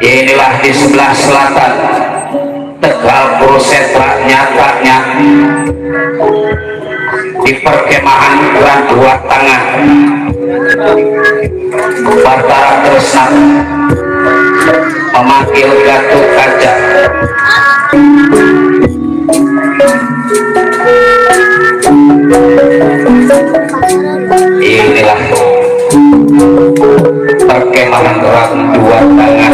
inilah di sebelah selatan Tegal Purwosetra nyatanya di perkemahan Grand Dua Tengah Batara Kresna memanggil Gatot Kaca. Inilah perkemahan Grand Dua Tengah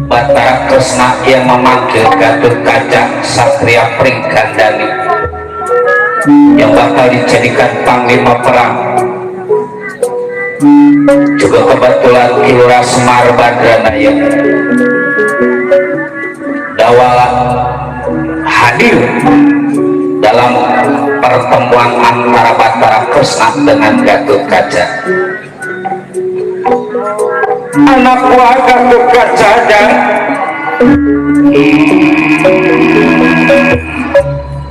Batara Kresna yang memanggil Gatot Kaca Satria Pringgandani yang bakal dijadikan panglima perang. Juga kebetulan Kilura Semar Badranaya Dawala hadir dalam pertemuan antara Batara Kresna dengan Gatot Kaca. Anak buah Gatot Kaca dan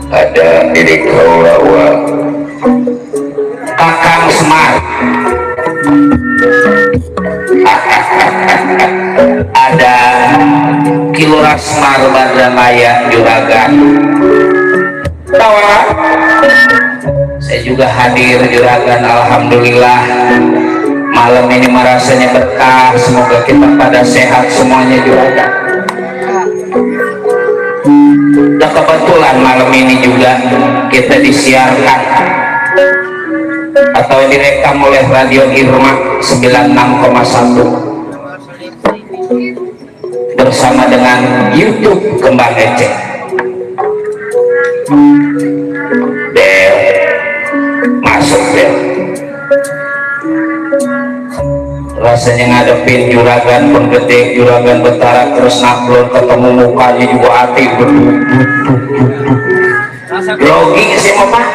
ada diri Kaulawa Kakang Semar, ada Kilura Semar Badranaya Juragan Tawara. Saya juga hadir Juragan, alhamdulillah malam ini merasanya berkah, semoga kita pada sehat semuanya Juragan. Dan kebetulan malam ini juga kita disiarkan atau direkam oleh Radio Irma 96,1 bersama dengan YouTube Kembang Ecek. Del masuk Del, rasanya ngadepin Juragan Penggede, Juragan Batara Kresna belum ketemu mukanya juga hati grogi sih mau Pak.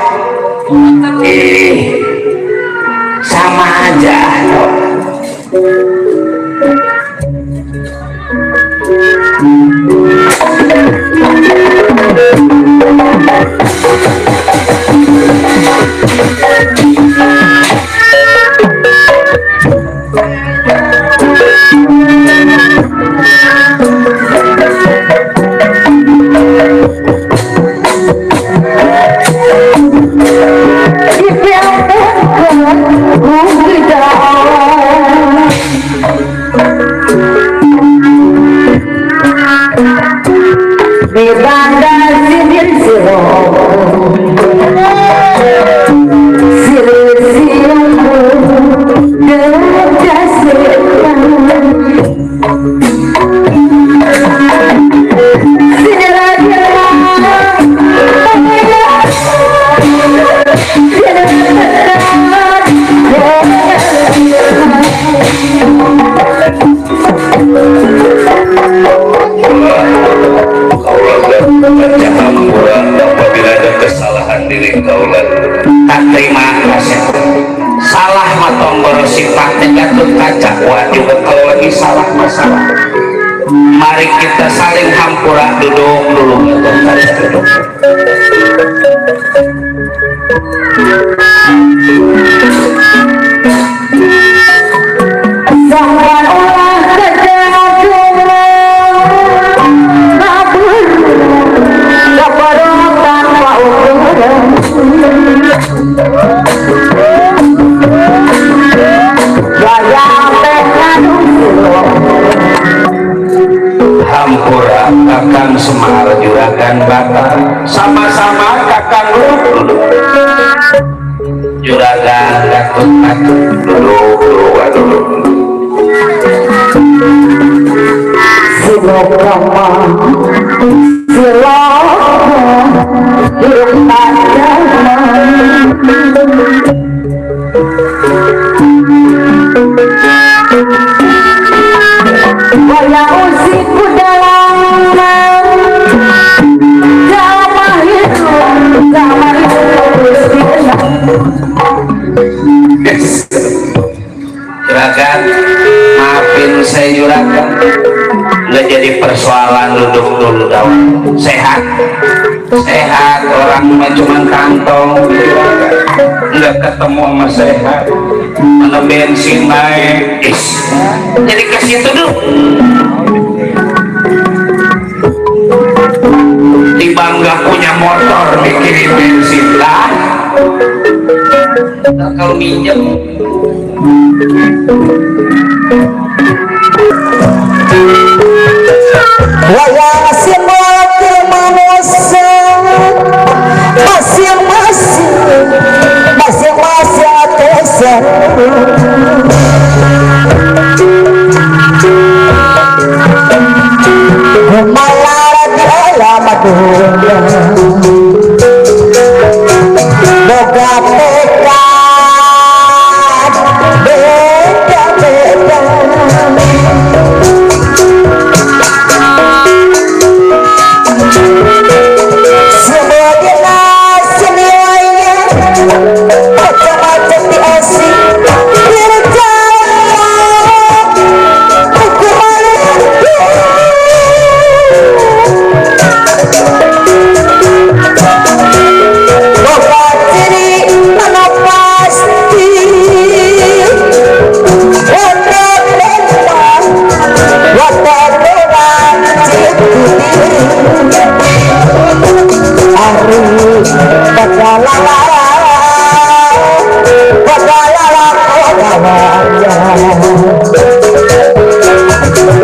Sama aja mari kita saling hampura. Duduk dulu duduk. Hampura Kakang Semar Juragan Batara, sama-sama Kakang duduk. Juragan Gatot Kaca duduk. Silokama Juragan, maafin saya Juragan, nggak jadi persoalan. Duduk dulu dong. Sehat sehat, orang mah cuma kantong nggak ketemu sama sehat, mana bensin naik jadi ke situ dulu. Tiba nggak punya motor mikirin bensin lah, kalau minjem wayang simbol kemanusiaan masing-masing atesan malara di alam dunia boga tekad beda-beda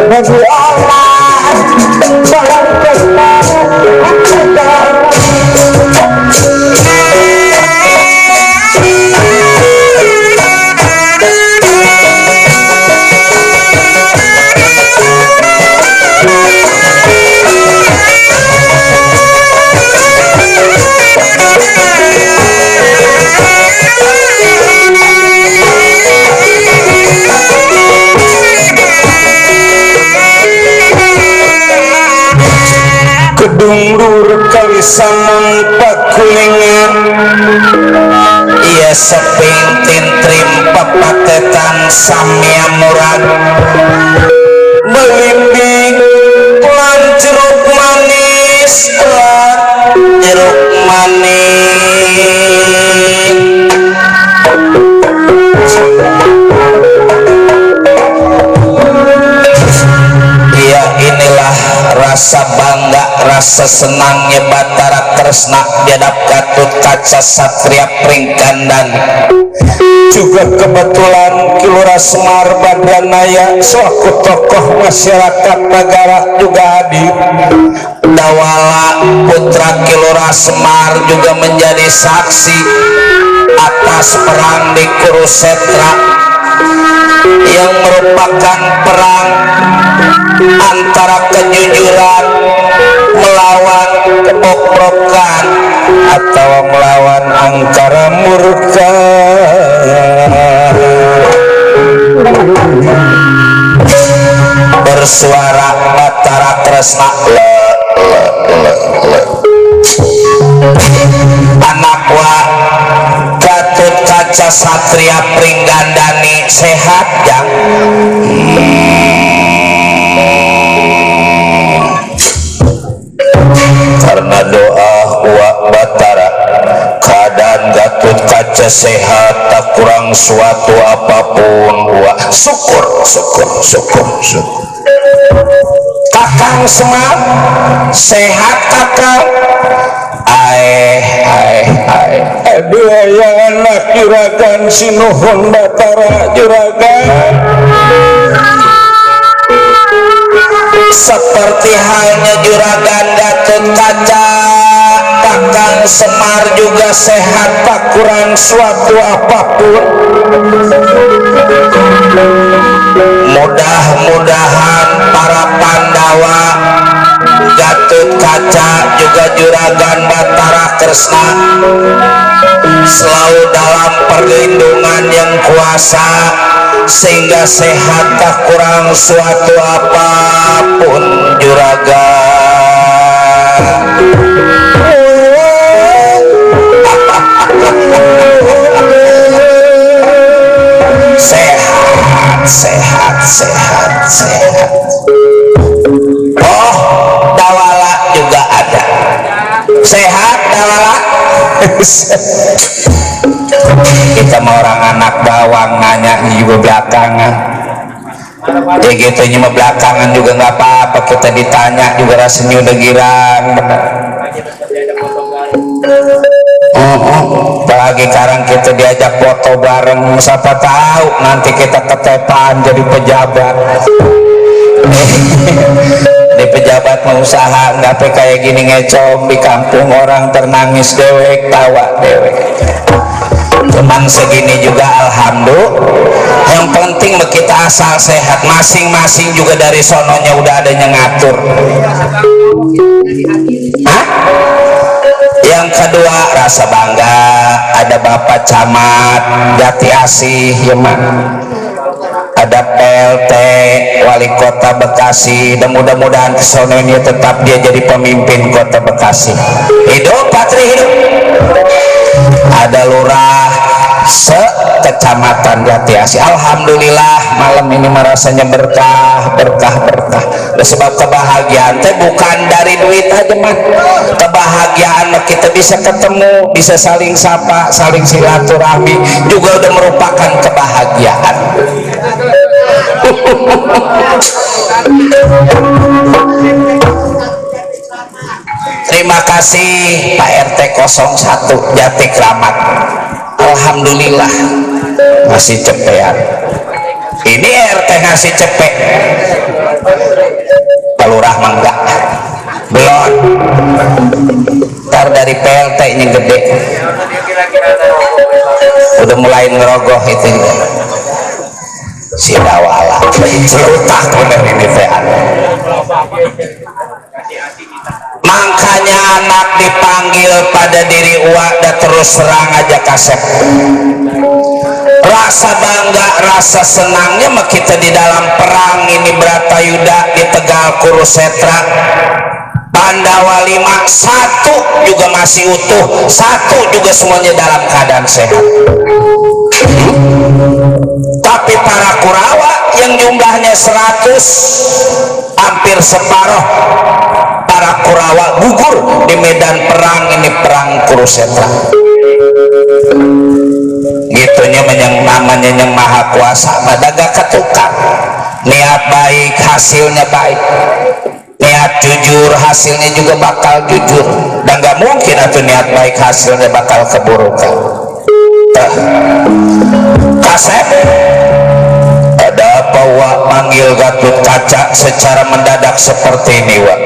bagi Allah dalam kedungdur kali samang pakulingan iya seping tintrim papatetan samia murad belimbing lan jeruk manis jeruk manis. Iya, inilah rasa bangga, rasa senangnya Batara Kresna dihadap Gatut Kaca Satria Pringkandan. juga kebetulan Kilura Semar Badranaya selaku tokoh masyarakat negara juga hadir. Dawala putra Kilura Semar juga menjadi saksi atas perang di Kurusetra yang merupakan perang antara kejujuran melawan kebobrokan atau melawan angkara murka. bersuara Batara Kresna anak wa Gatut Kaca Satria Pringgandani sehat jang. Karena doa wa Batara keadaan Gatut Kaca sehat tak kurang suatu apapun wa syukur. Kakang Semar sehat kakang. Aduh yang anak juragan sinuhun Batara juragan Seperti halnya juragan Gatut Kaca, Kakang Semar juga sehat tak kurang suatu apapun. Mudah-mudahan para Pandawa, Gatut Kaca juga juragan Batara Kresna selalu dalam perlindungan yang kuasa sehingga sehat tak kurang suatu apapun juragan. sehat. Kita mau orang anak bawang nanya juga belakangan ya gitu, cuma belakangan juga nggak apa-apa, kita ditanya juga rasanya udah girang. Apalagi sekarang kita diajak foto bareng, siapa tahu nanti kita ketepan jadi pejabat. Di pejabat mau usaha nggak kayak gini ngecom di kampung, orang ternangis dewek, tawa dewek. Cuman segini juga alhamdulillah, yang penting kita asal sehat, masing-masing juga dari sononya udah ada yang ngatur. Hah? Yang kedua rasa bangga ada Bapak Camat Jati Asih ya mak, ada PLT Wali Kota Bekasi, dan mudah-mudahan kesononya tetap dia jadi pemimpin Kota Bekasi. Hidup Patri hidup. Ada lurah se-kecamatan Jati Asih. Alhamdulillah malam ini merasanya berkah. Sebab kebahagiaan teh bukan dari duit aja mah. Kebahagiaan kita bisa ketemu, bisa saling sapa, saling silaturahmi juga udah merupakan kebahagiaan. Terima kasih Pak RT 01 Jati Kramat. Alhamdulillah masih cepean. Ini RT ngasih cepet, Pak Lurah mangga belum. Ntar dari PLT nya gede udah mulai ngerogoh itu si dawala celutah bener ini tean. Makanya anak dipanggil pada diri uak dan terus serang aja kasep. Rasa bangga, rasa senangnya mah kita di dalam perang ini Bratayuda di Tegal Kurusetra, Pandawa 5 satu juga masih utuh, satu juga semuanya dalam keadaan sehat. Tapi para Kurawa yang jumlahnya 100, hampir separuh para Kurawa gugur di medan perang ini, perang Kurusetra. Gitunya yang namanya yang maha kuasa madaga ketukar. Niat baik hasilnya baik, niat jujur hasilnya juga bakal jujur, dan gak mungkin atau niat baik hasilnya bakal keburukan. Kasep ada apa Wak manggil Gatot Kaca secara mendadak seperti ini Wak,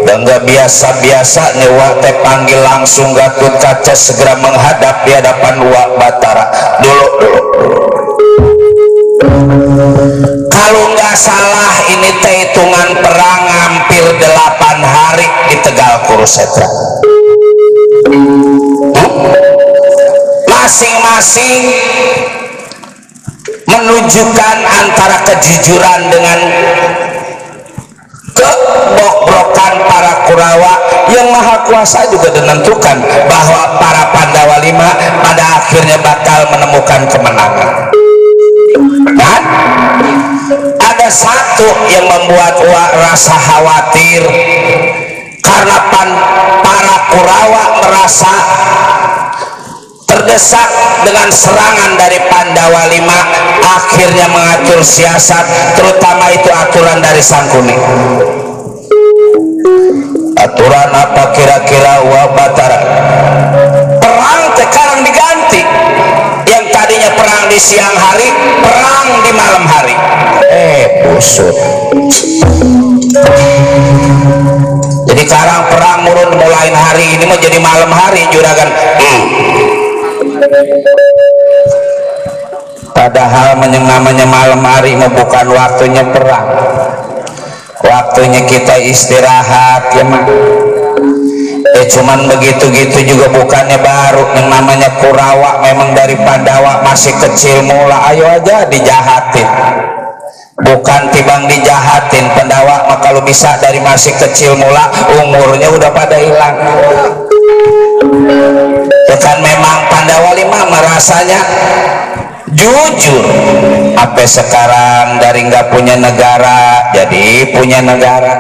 dan gak biasa-biasanya Wak teh panggil langsung Gatot Kaca segera menghadap di hadapan Wak Batara. Dulu kalau nggak salah ini teh hitungan perang hampir 8 hari di Tegal Kurusetra. Masing-masing menunjukkan antara kejujuran dengan kebobrokan para Kurawa. Yang maha kuasa juga menentukan bahwa para Pandawa 5 pada akhirnya bakal menemukan kemenangan. Dan ada satu yang membuat Wak rasa khawatir, karena para Kurawa merasa terdesak dengan serangan dari Pandawa 5, akhirnya mengatur siasat, terutama itu aturan dari Sangkuni. Aturan apa kira-kira Wak Batara? Perang sekarang diganti, yang tadinya perang di siang hari, perang di malam hari. Busuk. Jadi sekarang perang mulai hari ini mau jadi malam hari juragan. Padahal yang namanya malam hari bukan waktunya perang, waktunya kita istirahat ya mak. Cuman begitu-gitu juga bukannya baru. Yang namanya Kurawa memang dari Pandawa masih kecil mula, ayo aja dijahatin. Bukan tibang dijahatin, Pandawa mah kalau bisa dari masih kecil mula, umurnya udah pada hilang. Bukan memang Pandawa 5 merasanya jujur, sampai sekarang dari nggak punya negara jadi punya negara.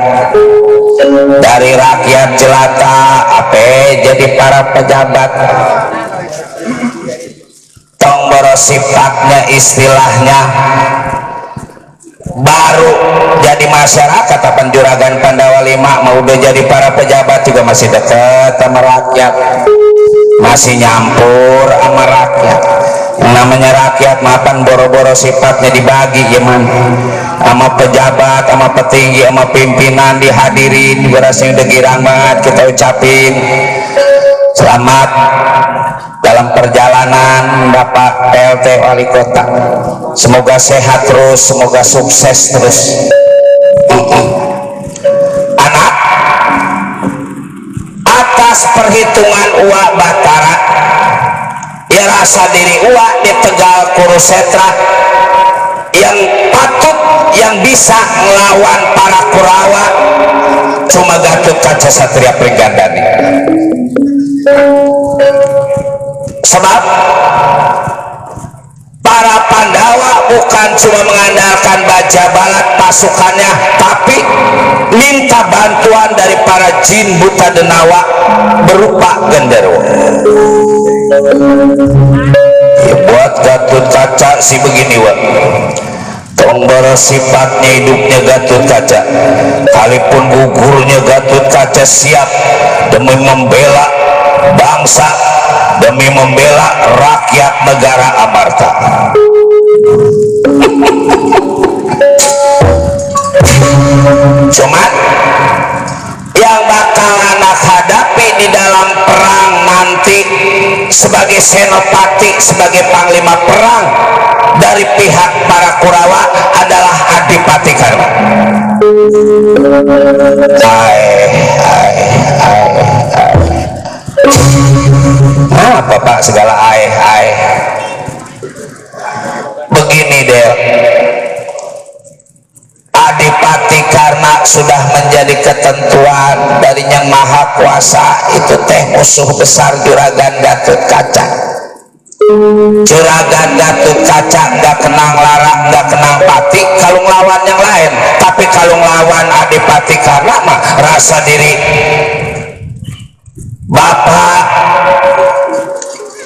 dari rakyat jelata apa jadi para pejabat tong boros sifatnya istilahnya baru jadi masyarakat apa Juragan Pandawa 5 mau udah jadi para pejabat juga masih dekat sama rakyat, masih nyampur sama rakyat. Yang namanya rakyat mapan boro-boro sifatnya dibagi ya man, sama pejabat, sama petinggi, sama pimpinan dihadirin juga rasanya udah girang banget. Kita ucapin selamat dalam perjalanan Bapak PLT Wali Kota, semoga sehat terus, semoga sukses terus. Anak atas perhitungan uak Batara ya rasa diri uak di Tegal Kurusetra yang patut yang bisa melawan para Kurawa cuma Gatot Kaca Satria Pringgandani. Sebab para Pandawa bukan cuma mengandalkan baja balat pasukannya, tapi minta bantuan dari para jin buta denawa berupa genderuwo. Ya, buat Gatot Kaca sih begini wak, tombol sifatnya hidupnya Gatot Kaca, kalipun gugurnya Gatot Kaca siap demi membela bangsa, demi membela rakyat negara Amarta. Cuman yang bakal anak hadapi di dalam perang nanti sebagai senopati, sebagai panglima perang dari pihak para Kurawa adalah Adipati Karna. Apa Pak segala ae begini deh, Adipati Karna sudah menjadi ketentuan dari Yang Maha Kuasa itu teh musuh besar Juragan Gatot Kaca. Juragan Gatot Kaca nggak kenang lara, nggak kenang pati kalau ngelawan yang lain, tapi kalau ngelawan Adipati Karna mah rasa diri Bapak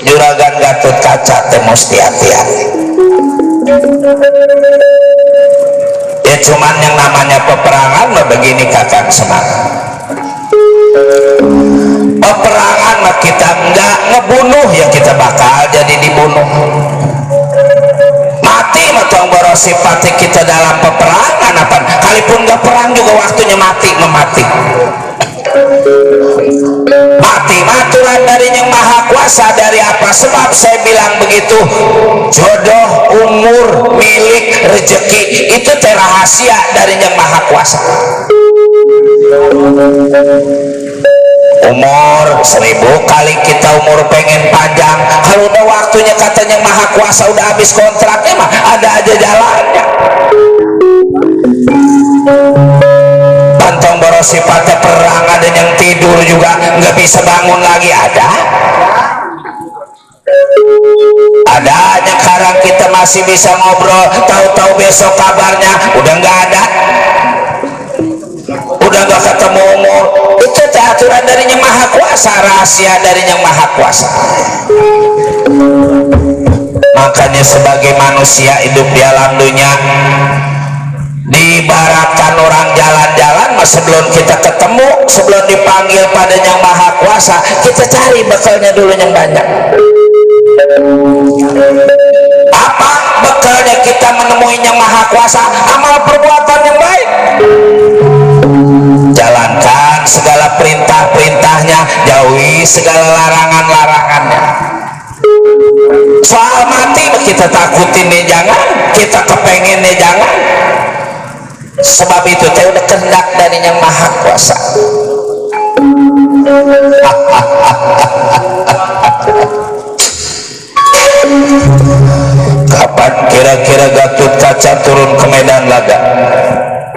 Juragan Gatot Kaca teh mesti hati-hati. Ya cuman yang namanya peperangan mah begini kakak senang. Peperangan mah kita enggak ngebunuh, ya kita bakal jadi dibunuh. Mati mah tong boros sifat kita dalam peperangan apa? Kalipun enggak perang juga waktunya mati memati. Mati maturan dari Yang Maha Kuasa. Dari apa sebab saya bilang begitu? Jodoh, umur, milik, rezeki itu rahasia dari Yang Maha Kuasa. Umur 1000 kali kita umur pengen panjang, kalau udah waktunya katanya Maha Kuasa udah habis kontraknya mah ada aja jalannya. Bantong boros sifatnya perang, ada yang tidur juga nggak bisa bangun lagi, ada yang sekarang kita masih bisa ngobrol, tahu-tahu besok kabarnya udah nggak ada, udah nggak ketemu umur. Itu aturan dari Yang Maha Kuasa, rahasia dari Yang Maha Kuasa. Makanya sebagai manusia hidup di alam dunia, diibaratkan orang jalan-jalan, mas sebelum kita ketemu, sebelum dipanggil pada Yang Maha Kuasa, kita cari bekalnya dulu yang banyak. Apa bekalnya kita menemui Yang Maha Kuasa? Amal perbuatan yang baik, jalankan segala perintah-perintahnya, jauhi segala larangan-larangannya. Soal mati kita takutin nih jangan, kita kepengen nih jangan, sebab itu teh udah kehendak dari Yang Maha Kuasa. Kapan kira-kira Gatot Kaca turun ke medan laga?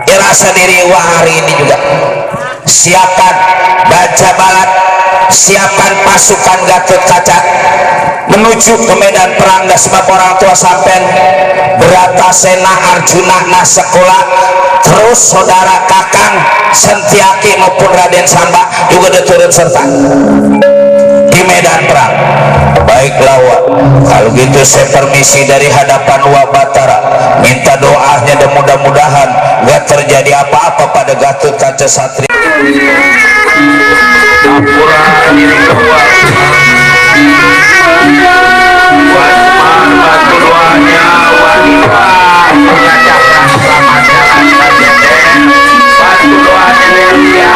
Ya rasa diri wah hari ini juga. Siapkan baja balat, siapkan pasukan Gatot Kaca menuju ke medan perang. Dah sebab orang tua sampean Bratasena Arjuna na sekolah terus saudara Kakang Sentiaki maupun Raden Samba juga diturut serta di medan perang. Baiklah Wak, kalau gitu saya permisi dari hadapan Wak Batara, minta doanya dan mudah-mudahan gak terjadi apa-apa pada Gatot Kaca Satria. Apura diri keluar Wasman batu doanya wanita mengajak selamat jalan dan batu doanya dia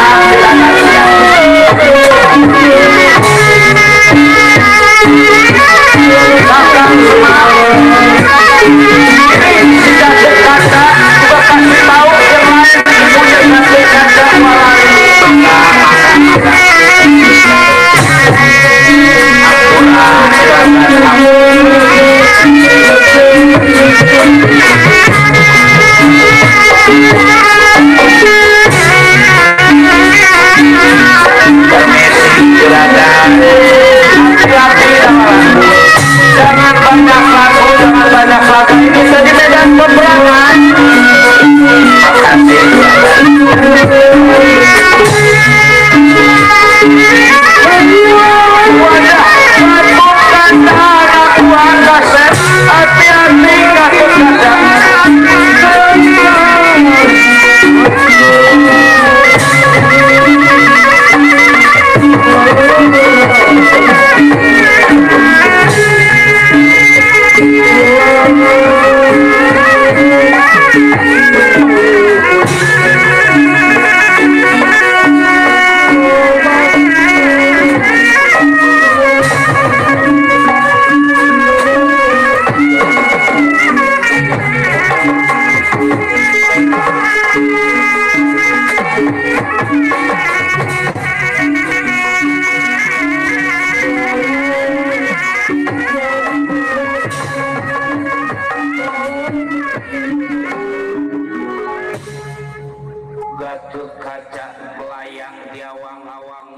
Kakang Semar ini tidak berkata juga kasih tahu yang lain punya kasih kata jangan banyak lagu ini jadi medan peperangan. Gatot Kaca melayang di awang-awang